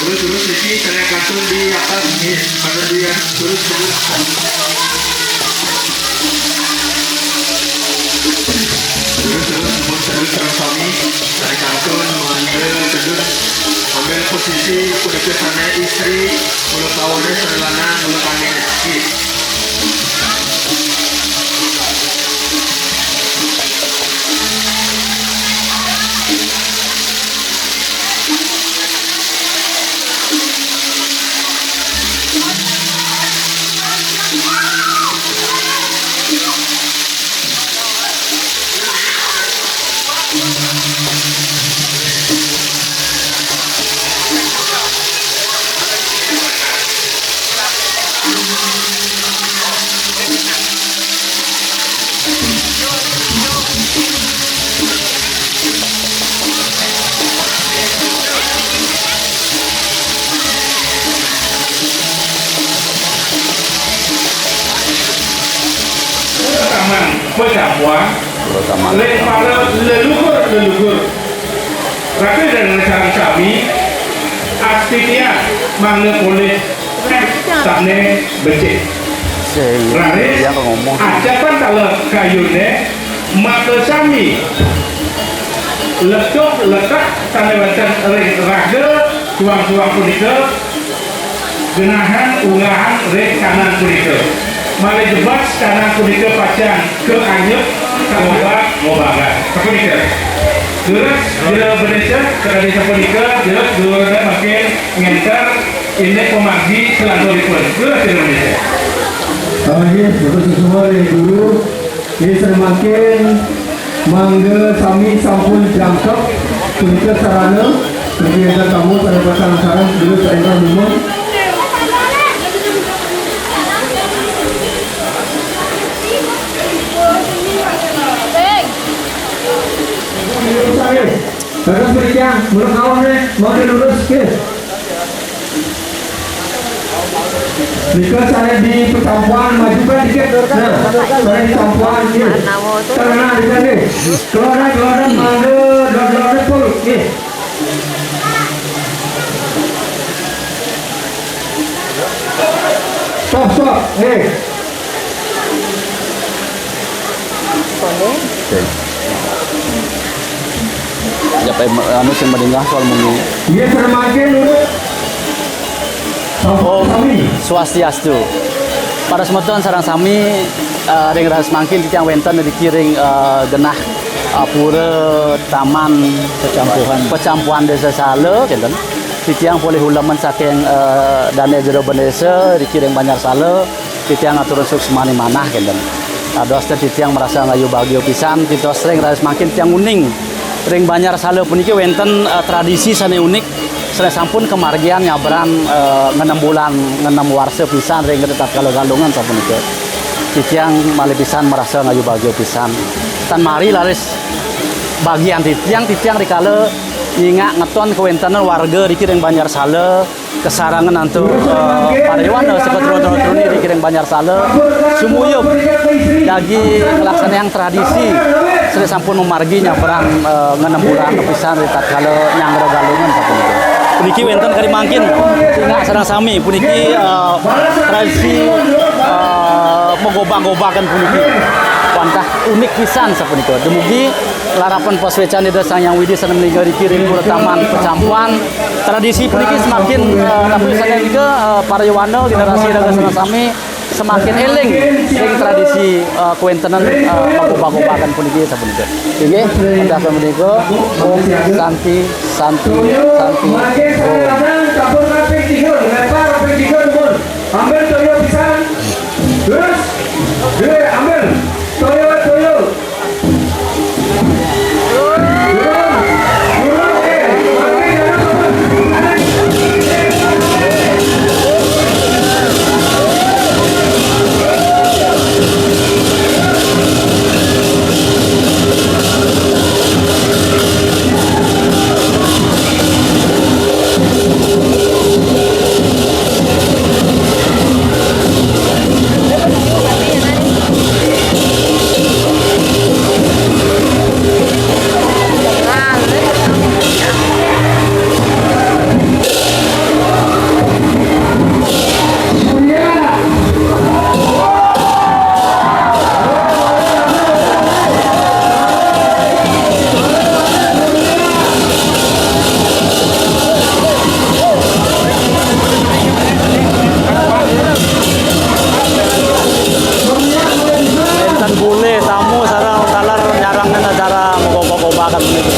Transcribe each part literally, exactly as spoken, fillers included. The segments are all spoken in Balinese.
Terus, terus, Riki, saya kantun di atas, nih, kantun di atas, terus, terus. Terus, terus, terus, terus, terus, sami, saya kantun, ambil, terus, ambil posisi, kudu ke sana istri, kudu kawannya, sareng lanang, kudu kami, nih. Taman Pecampuan, leres para leluhur-leluhur. Rakeun dan sareng sami, astitia mangga polih, eh, sané becik. Raris, acapan tala kayuné, maka sami letuk letak sané wénten ring raga suang-suang punika, genahan unggahan ring kanan punika. Malih jebos kanan punika pacang kaanyep, kangobak-ngobakan. Sapunika. Leres, Jero Bendésa, sakadi sapunika, leres, Jero Bendésa mangkin ngénter indik pamargi salanturipun. Leres, Jero Bendésa. Inggih, Bapak Susuhun, Guru, inggih, sareng mangkin, mangga sami sampun jangkep, punika sarana, bagi énten tamu, sareng pasang-sareng, dulu saénten dumun. Terus berikan, menurut kawan nih, mau dilurus, oke. Nika saya di percampuan, majukan dikit. Nah, saya di campuan, oke. Tenang, di sini. Keluaran, keluaran, mangga, keluaran, keluaran, full, oke. Stop, stop. Eh. Oke. Siapa yang, anu, sing madingeh soal muni? Iya, sareng mangkin, Lurah. Om Swastiastu. Para semeton sareng sami, eh, ring raris mangkin titiang wénten ngriki ring, eh, genah, eh, pura taman Pecampuhan. Pecampuhan Désa Sala, kénten. Titiang polih uleman saking, eh, Dané Jero Bendésa, riki ring Banjar Sala, titiang ngaturang suksmaning manah, kénten. Dados ten titiang marasa ngayu bagia pisan, titiang ring raris mangkin titiang uning ring Banjar Sala puniki wénten, eh, tradisi sané unik, sané sampun kamargiang nyabran, eh, ngenem bulan, ngenem warsa pisan ring ritatkala Galungan sapunika. Titiang malih pisan marasa ngayu bagia pisan. Tan mari raris bagian titiang, titiang rikala nyingak ngeton kawéntenan warga riki ring Banjar Sala, kasarengan antuk, eh, para yowana, seketruna truni riki ring Banjar Sala, sumuyub jagi nglaksanayang tradisi sané sampun mamargi nyabran, eh, ngenem bulan pisan ritatkala nyanggra Galungan sapunika. Puniki wénten kadi mangkin, singak sareng sami, puniki, eh, tradisi Eh, magobag-gobagan puniki. Wantah unik pisan sapunika. Dumugi larapan pasuécan Ida Sang Hyang Widhi sané malingga riki ring Pura Taman Pecampuan. Tradisi puniki semakin, eh, tapi sané malingga, eh, para yowana generasi raga sareng sami semakin éling ring tradisi, eh, kawéntenan, eh, magobag-gobagan puniki sapunika. Inggih, wantah punika, Om Santi, Santi, Santi, Om. Ambil toyo pisan. Terus, dua, ambil. Toyo, toyo. Turun. Turun, eh. Ambil, jangan turun. Wénten bilih tamu sareng taler nyarengin acara magobag-gobagan puniki.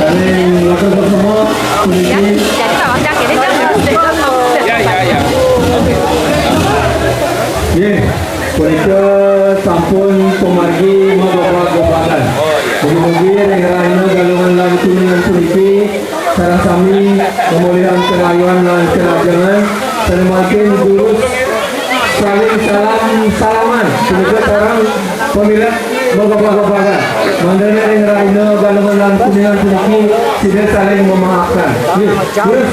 Saling matur semua, puniki. Ya, ya, ya. Nggih, punika sampun pamargi magobag-gobagan. Mugi-mugi ring rahina Galungan lan Kuningan puniki sareng sami mamulihan karahayuan lan karahajengan, sané mangkin durus saling salam-salaman, punika sareng pamilet magobag-gobagan. Mangdané ring rahina Galungan lan Kuningan puniki sida saling memaafkan. Nggih, durus.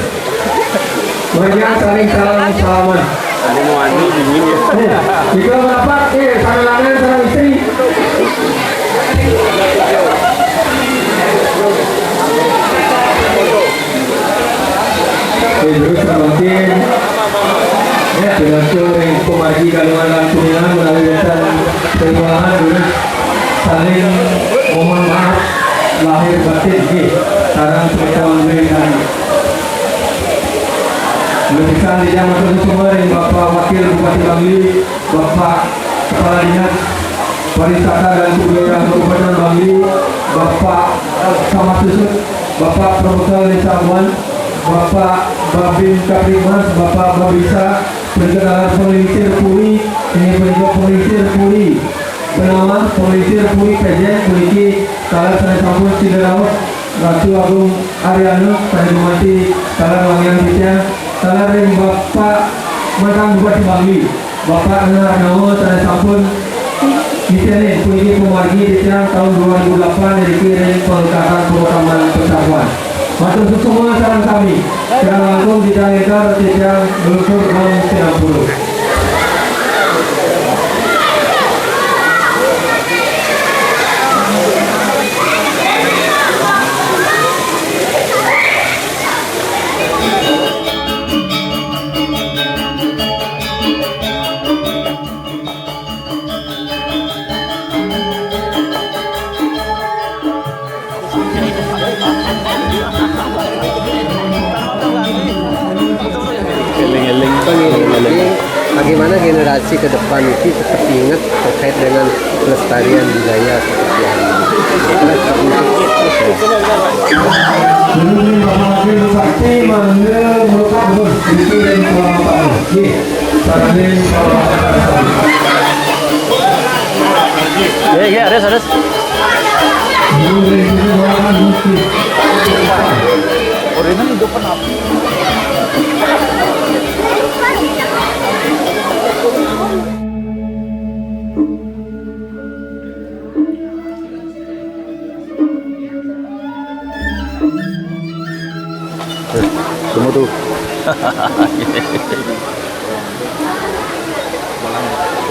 Mangda saling salam-salaman. Ada mau anu dingin ya. Eh, jika merapat, eh, sareng lanang, sareng istri. Eh, durus sampun. Ya, pinantu ring pamargi Galungan lan Kuningan menawi wénten kekurangan, durus saling mohon maaf lahir batin, nggih. Sareng semeton ring Lukisan di Jaman Sumber, Bapak Wakil Bupati Bangli, Bapak Kepala Dinas Pariwisata dan Kebudayaan Kabupaten Bangli, Bapak Camat Susut, Bapak Promotor Desa Abuan, Bapak Babin Kaptibmas, Bapak Babinsa, punika taler panglingsir puri, inggih punika panglingsir puri. Menawi panglingsir puri Pején puniki taler sané sampun sida rauh, Ratu Agung Ariana sané dumanti taler wangian titiang, taler ring Bapak mantan Bupati Bangli, Bapak Ena Arnawa sané sampun niteni puniki pamargi titiang taun dua ribu delapan niki ring Palekatan Pura Taman Pecampuan. Matur suksma sareng sami. Kirang langkung titiang éngkar titiang nglungsur ring sinampura. Eling-eling. Bagaimana generasi ke depan ini tetap ingat terkait dengan pelestarian budaya seperti ini? Nah, untuk Bupati mangga merupakan bos itu dan kelapa. Nggih. Sareng kelapa. Ya, ya, ada, ada. Ordenan itu kenapa?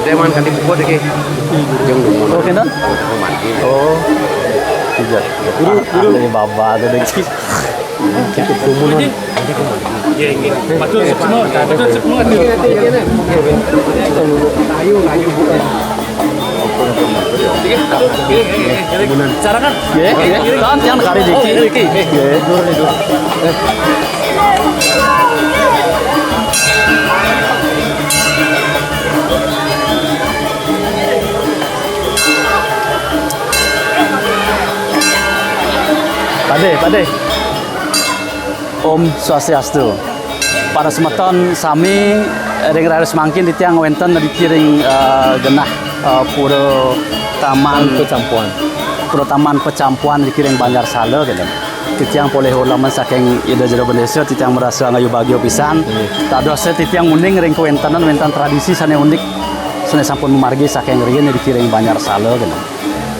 Dia man kanti pukul deh, Ki. Jeung dumun. Oh, kena? Mandi. Oh. Iya. Guru, guru. Ada baba ada deh. Kita dumun. Iya, ini. Betul, semua. Betul, semua. Ayo, ayo, Bu. Cara kan? Iya, iya. Kan yang kari dikit. Oh, iya, iya. Iya. Pade, pade. Om Swastiastu. Para semeton sami, ring raris mangkin titiang wénten ring, eh, genah, eh, Pura Taman Pecampuan. Pura Taman Pecampuan ring Banjar Sala, gitu. Titiang polih uleman saking Ida Jero Bendésa, titiang merasa ngayu bagia pisan. Iya. Dados titiang uning ring kawéntenan wénten tradisi sané unik, sané sampun mamargi saking riin ring Banjar Sala, gitu.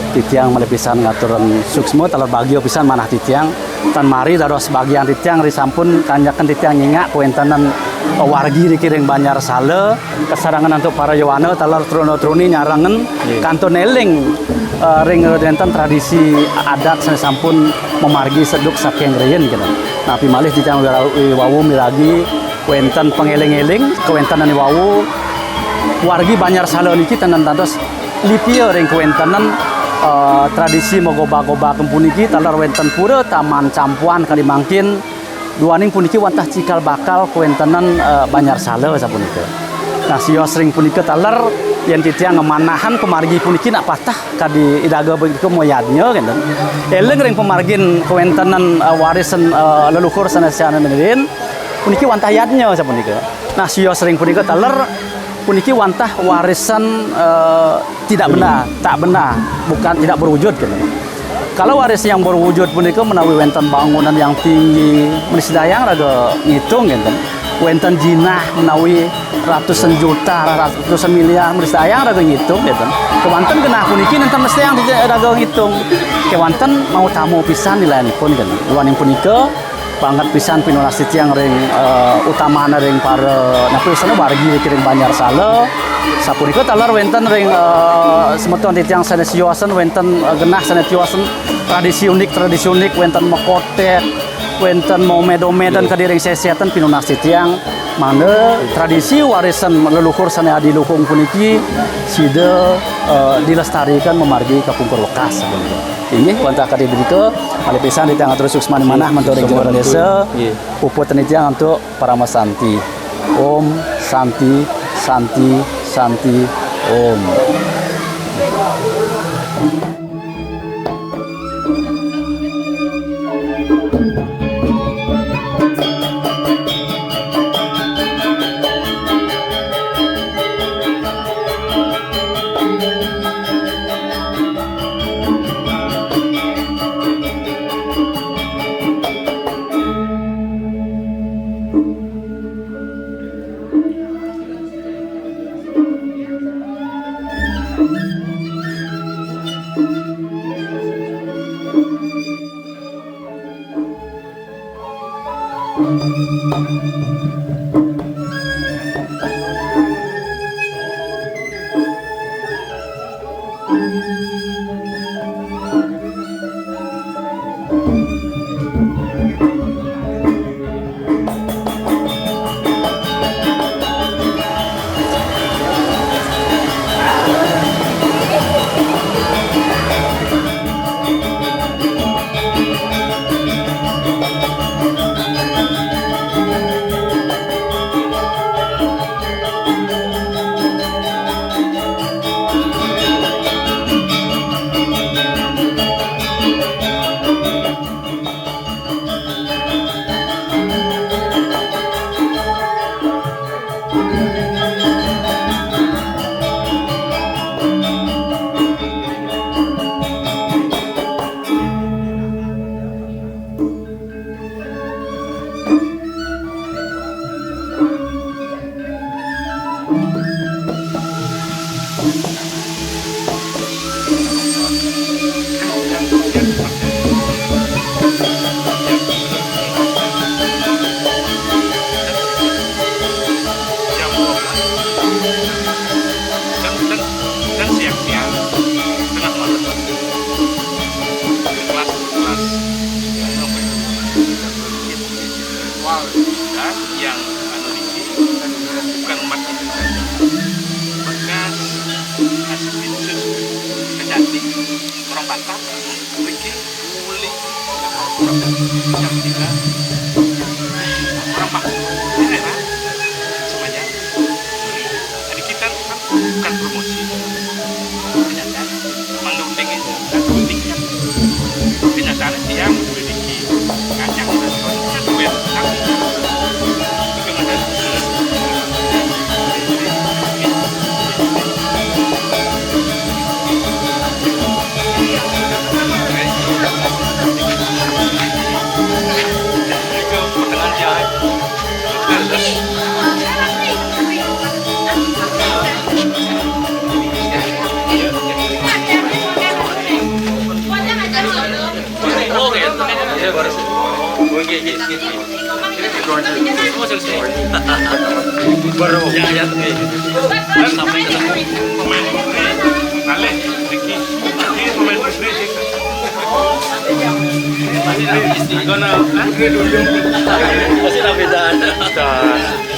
Titiang malih pisan ngaturang suksma taler bagia pisan manah titiang. Tan mari dados bagian titiang ri sampun kanjeken titiang nyingak kawéntenan wargi ring Banjar Sala, kasarengan antuk para yowana taler truna-truni nyarengan. Nggih. Kantun éling, eh, ring wénten tradisi adat sané sampun mamargi seduk saking riin, gitu. Napi malih titiang wira-, wau miragi wénten pangéling-éling kawéntenan wau, wargi Banjar Sala niki ten dados lipia ring kawéntenan, eh, tradisi magoba-goba puniki taler wénten Pura Taman Campuan kadi mangkin, duaning puniki wantah cikal bakal kawéntenan, eh, Banjar Sala sapunika. Nah, sios ring punika taler yén titiang ngamanahan pamargi puniki nak patah kadi iraga punika mayadnya, kénten. Éling ring pamargin kawéntenan, eh, warisan, eh, leluhur sané sané riin, puniki wantah yadnya sapunika. Nah, sios ring punika taler puniki wantah warisan, eh, tidak benda, tak benda, bukan tidak berwujud, gitu. Kalau waris yang berwujud punika menawi wénten bangunan yang tinggi, mesti dayang raga ngitung, gitu. Wénten jinah menawi ratusan juta, ratusan miliar, mesti dayang raga ngitung, gitu. Kéwanten genah puniki nénten mesti dayang raga ngitung. Kéwanten mautama pisan nilainipun, gitu. Duaning punika, banget pisan pinunas titiang ring, eh, utamana ring para napi usana wargi ring Banjar Sala. Sapunika taler wénten ring, eh, semeton titiang sané siosan wénten, eh, genah sané tiosan tradisi unik, tradisi unik wénten makoték, wénten maoméd-omédan kadi ring sesétan pinunas titiang mangda tradisi warisan leluhur sané adiluhung puniki sida, eh, dilestarikan mamargi kapungkur wekas. Inggih, wantah kadi punika, malih pisan titiang atur suksma manah mantuk ring Jero Bendésa. Nggih. Puput titiang antuk parama santi. Om Santi, Santi, Santi, Om. Mriki muli yang tinggal orang Pak. Ini, Pak. Semuanya. Jadi kita kan bukan promosi. Ternyata menuding itu kan penting kan. Binatang yang memiliki kacang dan duit. Itu ada. Baru. Ya, ya. Sampai ketemu. Alih, Riki. Ini pemain putri sih. Masih tak bisa. Masih tak bisa. Bisa.